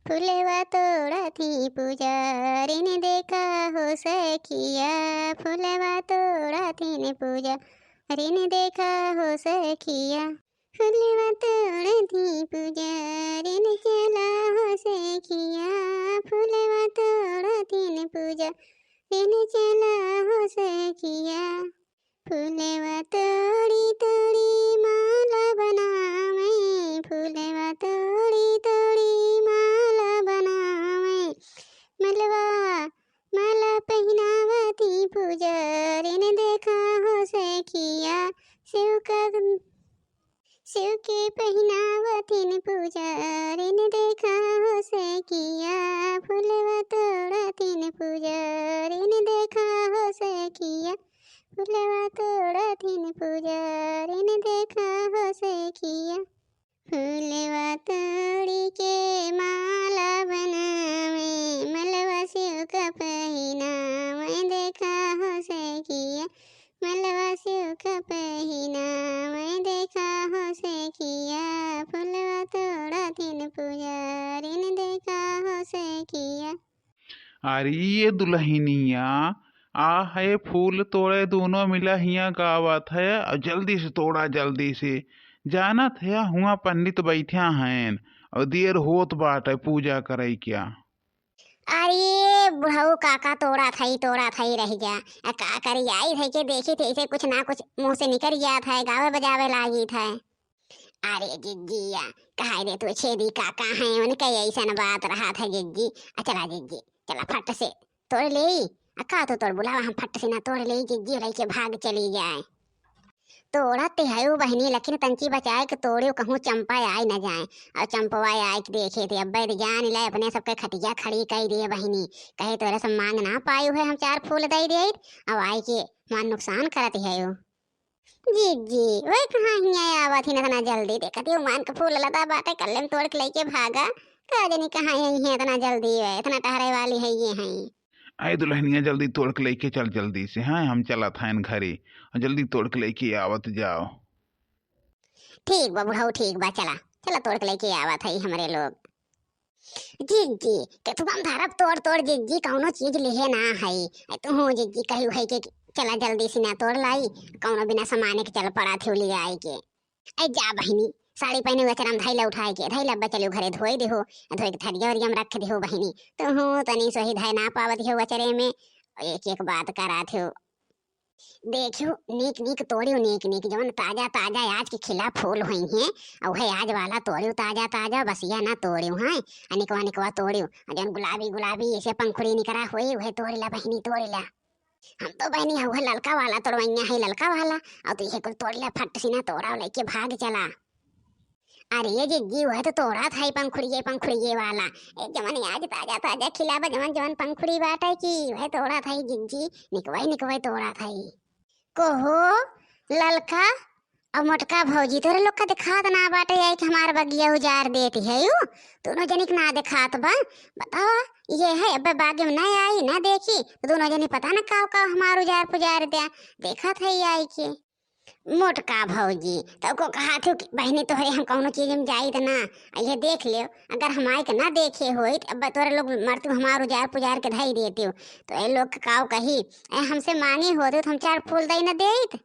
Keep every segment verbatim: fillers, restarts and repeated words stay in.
फुलवा तोड़त ही पुजारिन देखा हो सखिया, फुलवा तोड़त ही पुजारिन देखा हो सखिया। फुलवा तोड़त ही पुजारिन चला हो सखिया, फुलवा तोड़त ही पुजारिन चला हो सखिया। फुलवा तोड़ी तोड़ी माला बनावे, फुलवा तोड़ी तोड़ी माला बनावे। मलवा माला पहिनावती पुजारिन देखा हो सखिया, शिव का, शिव के पहिनावतिन पुजारिन देखा हो सखिया, फुलवा तोड़तिन पुजारिन देखा हो सखिया, फुलवा तोड़तिन पुजारिन देखा हो सखिया। फुलवा तोड़ी के माला बनावे, मलवा शिव का पहिनावे देखा हो सखिया, मलवा शिव का पहिनावे देखा हो सखिया, फुलवा तोड़तिन पुजारिन देखा हो सखिया। अरे ये दुलहिनिया, आ है फूल तोड़े, दूनो मिला हियाँ गावत है, अउर जल्दी से तोड़ा, जल्दी से। जानत है, हुआँ पंडित बैठा हैं, अउर देर होत बाटे पूजा करे क्या। अरे बुढ़ऊ काका, तोड़ा थई, तोड़ा थई, रहि जा। आ का करी, आई है के देखी थे, इसे कुछ ना कुछ मुँह से निकरि जात है, गावे बजावे लागित है। अरे जिज्जिया, कहे दे तू, छेदी काका हैं, उनके अइसन बात रहत है जिज्जी। आ चला जिज्जी, चला फट से तोड़ लेई। आ का तू तोड़ बुलावा, हम फट से ना तोड़ लेई जिज्जी, लइके भाग चली जाए। तोड़त ते हयू बहिनी, लेकिन तंची बचाए के तोड़ियो, कहूँ चंपा आइ न जाए। अउर चंपवा आइ के देखे थे, अब्बे तो जान ले, अपने सबके खटिया खड़ी कइ दे बहिनी। कहे तोरे सब मांग ना पायू है, हम चार फूल दइ देइत, अब आइ के मान नुकसान करत हयू। जिज्जी, वही कहाँ हियाँ आवत ही इतना जल्दी, देखत ही मान के फूल लदा बाटे, कल्ले में तोड़ के लइके भागा। का जानी कहाँ आई हैं इतना जल्दी, वे इतना टहरे वाली है ये हैं। आए दुलहिनिया, जल्दी तोड़ के लइके चल, जल्दी से, हाँ, हम चलत हैं घरे, अउर जल्दी तोड़ के लइके आवत जाओ। ठीक बा बुढ़ऊ, ठीक बा, चला, चला तोड़ के लइके आवत है हमरे लोग। जिज्जी, के तू हम धरब तोड़ तोड़ जिज्जी, कौनो चीज लिहे ना है। ए, तू हो जिज्जी, कही है के चला जल्दी से ना तोड़ लाई, कौनो बिना सामान के चल पड़ा थे ले आए के। ए जा बहिनी, साड़ी पहने हुए चरम धैला उठाए के, धैला अब्बा चलियो घरे धोए देहो, धोए के थरिया ओरिया में रख देहो बहिनी। तू हो तनी सोही धै ना पावत हो अचरे में, एक एक बात करा थे। देखियो, नीक नीक तोड़ियो, नीक नीक, जवन ताजा ताजा आज के खिला फूल होई हैं, अउ है आज वाला तोड़ियो ताजा ताजा, बसिया ना तोड़ियो हैं। आ निकवा निकवा तोड़ियो, आ जवन गुलाबी गुलाबी ऐसे पंखुड़ी निकरा होई, उहे तोड़िला बहिनी, तोड़िला। हम तो बहिनी हउहे ललका वाला तोड़वइया है, ललका वाला, अउ तू इहे कुल तोड़िला, फट से ना तोड़ा, लइके भाग चला। अरे जिज्जी, उहे तो तोड़ा था पंखुड़िए, पंखुड़िए वाला। ए जवन आज ताजा ताजा खिला बा, जवन जवन पंखुड़ी बाटे की, उहे तोड़ा था जिज्जी, निकवाई निकवाई तोड़ा था। कोहो, ललका अउ मोटका भौजी, तोरे लोग का देखात ना बाटे, आई कि हमार बगिया उजार देत है यू। दोनों जनिक ना देखात बा। बतावा, ये है अब बाग में ना आई, ना देखी, तो दोनों जनी पता ना काव काव हमार उजार पुजार द्या। देखत है आई के। मोटका भौजी, तब को कहा थू कि बहिनी तोहरे हम कौनो चीज में जाइत ना, आ ये देख लेव, अगर हम आइके ना देखे होइत, अब तोरे लोग मरतू हमार उजार पुजार के धई देतियो, तो ए लोग के काव कही, ए हमसे मांगे होते तो हम चार फूल दई ना देइत।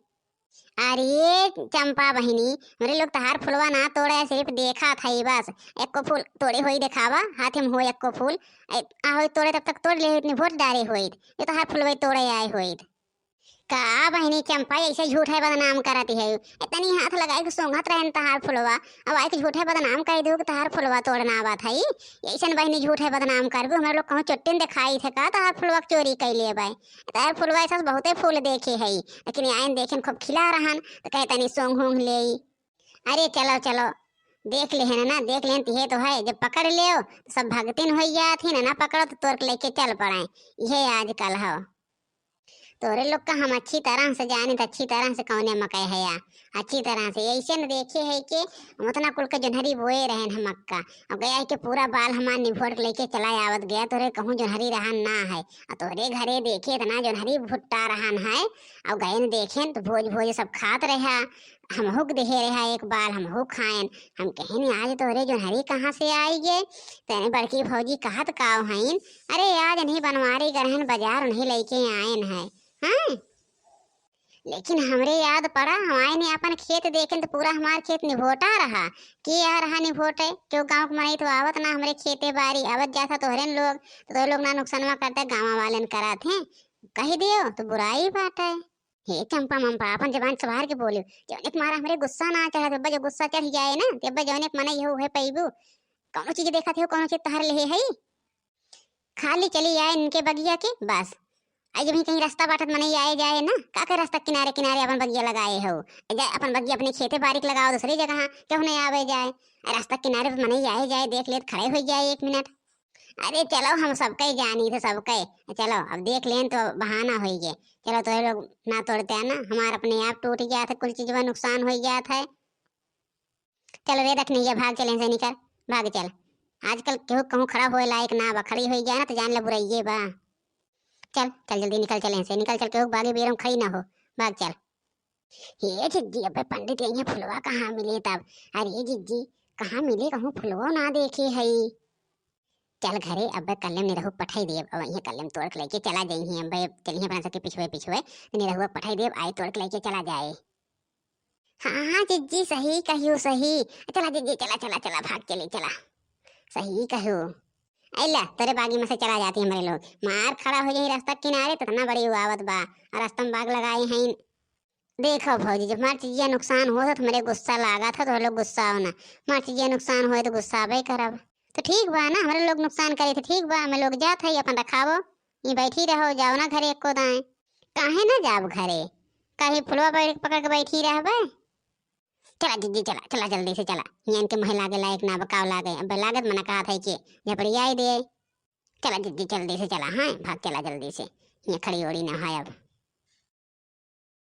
अरे चंपा बहिनी, हमरे लोग तहार फुलवा ना तोड़े, सिर्फ देखा था ही बस। एको फूल तोड़े होई देखावा, हाथ में हो एको फूल। ए, आ होई तोड़े तब तक तोड़ ले होइत, निभोट डारे होइत। ये तहार फुलवा तोड़े आए होइत। का बहिनी चंपा ऐसे झूठे बदनाम करत है? इतनी हाथ लगाई के सूंघत रहन तहार फुलवा, अब आई के झूठे बदनाम कर दू कि तहार फुलवा तोड़ना आवत है। ऐसन बहिनी झूठे बदनाम करबू, हमरे लोग कहूँ चुट्टिन दिखाई थे का तहार फुलवा के चोरी कैले बा? तहार फुलवा ऐसा बहुते फूल देखे है, लेकिन आयन देखेन खूब खिला रहन, तो कहे तनी सूंघ ऊंघ लेई। अरे चलो चलो, देख लेहन ना, देख लेहन तिहे तो है, जब पकड़ लेव तो सब भगतिन हो जात ही ना, ना पकड़ो तो तोड़ के लेके चल पड़े। इहे आजकल हो। तोरे लोग का हम अच्छी तरह से जानी, तो अच्छी तरह से कौने मकई है या, अच्छी तरह से ऐसे न देखे है कि हम उतना कुल के जोन्हरी बोए रहन हम मक्का। अब गया है कि पूरा बाल हमार निभोर के लेके चला आवत गया, तोरे कहूँ जोन्हरी रहन ना है। आ तोरे घरे देखे इतना जोन्हरी भुट्टा रहन है, और गए न देखेन तो भोज भोज सब खात रहा। हमहू के देहे रहा एक बाल, हमहू खाएन। हम कहेन, आज तोहरे जोनहरी कहाँ से आई गे? तने बड़की भौजी कहत काव हईन, अरे आज नहीं बनवारी गरहन बजार उन्हीं लइके आएन है। हाँ, लेकिन हमरे याद पड़ा, हम आए ने अपन खेत देखेन तो पूरा हमार खेत निभोटा रहा। के आ रहा निभोटे? क्यों गाँव के मनई तो आवत ना हमरे खेते बारी, आवत जात ह तोहरेन लोग, तो तोहरे लोग ना नुकसानवा करते, गाँव वालेन करत हैं। कही दियो तो बुराई बाटे। हे चंपा मम्पा, अपन जबान संभार के बोलियो। जौने के मारा हमरे गुस्सा ना चढ़त, अब्बा जो गुस्सा चढ़ जाए ना, ते अब्बा जौने के मनई हो उहे पइबू। कौनो चीज देखत हो, कौनो चीज तहर लेहे है। खाली चली आए इनके बगिया के, बस। आई जब ही कहीं रास्ता बाटत मनई आए जाए ना, का के रास्ता किनारे किनारे अपन बगिया लगाए हो? ए जाए अपन बगिया अपने खेते बारी के लगाओ दूसरी जगह, केहू नहीं आवे जाए। आ रास्ता किनारे पे मनई आए जाए, देख लेत खड़े हो जाए एक मिनट। अरे चलो, हम सबके जानी थे सबके। चलो अब देख लेन तो बहाना होई गे। चलो तोहरे लोग ना तोड़ते हैं ना, हमार अपने आप टूट गया था, कुल चीजवा नुकसान हो गया था। चल रे दखनिया, भाग चल, यहाँ से निकल, भाग चल। आजकल केहू कहूँ खड़ा होए लायक ना बा, खड़ी होई जाए ना तो जान ले बुराइये बा। चल चल, जल्दी निकल, चल यहाँ से निकल, चल, केहू बागी बेरम खड़ी ना हो, भाग चल। हे जिज्जी, अबे पंडित, यहाँ फुलवा कहाँ मिले तब? अरे जिज्जी, कहाँ मिले, कहूँ फुलवा ना देखे हई। चल घरे, अबे कल्ले में निरहू पठाई देब, अब यहाँ कल्ले में तोड़ के लेके चला जाई हैं, अबे चलिए अपना सबके पिछुए पिछुए, निरहुआ पठाई देब, आई तोड़ के लेके चला जाए। हाँ हाँ जिज्जी, सही कहियो, सही। चला जिज्जी, चला चला चला, भाग चली, चला। सही कहियो। अइला, तोरे बागी में से चला जाती हमरे लोग। मार खड़ा हो जाई रास्ता किनारे, तो इतना बड़ी उआवत बा, और रास्ता में बाग लगाए हैं। देखो भौजी, जब हमार चीजिया नुकसान हो तो हमरे गुस्सा लागत है, तो लोग गुस्सा हो ना। हमार चीजिया नुकसान होए तो गुस्साबे करब। तो ठीक बा ना, हमरे लोग नुकसान करे तो ठीक बा, हमें लोग जात है, अपन रखावो, ये बैठी रहो, जाओ ना घरे एको दाएं। काहे ना जाब घरे? काहे फुलवा पकड़ पकड़ के बैठी रहबे? चला जिज्जी, चला चला, जल्दी से चला। हियाँ इनके मुँह लागे लायक ना बकाव लागे, अब लागत मना कहा था कि झपड़ियाई दे। चला जिज्जी, जल्दी से चला, हाँ, भाग चला जल्दी से। हियाँ खड़ी ओड़ी ना है अब।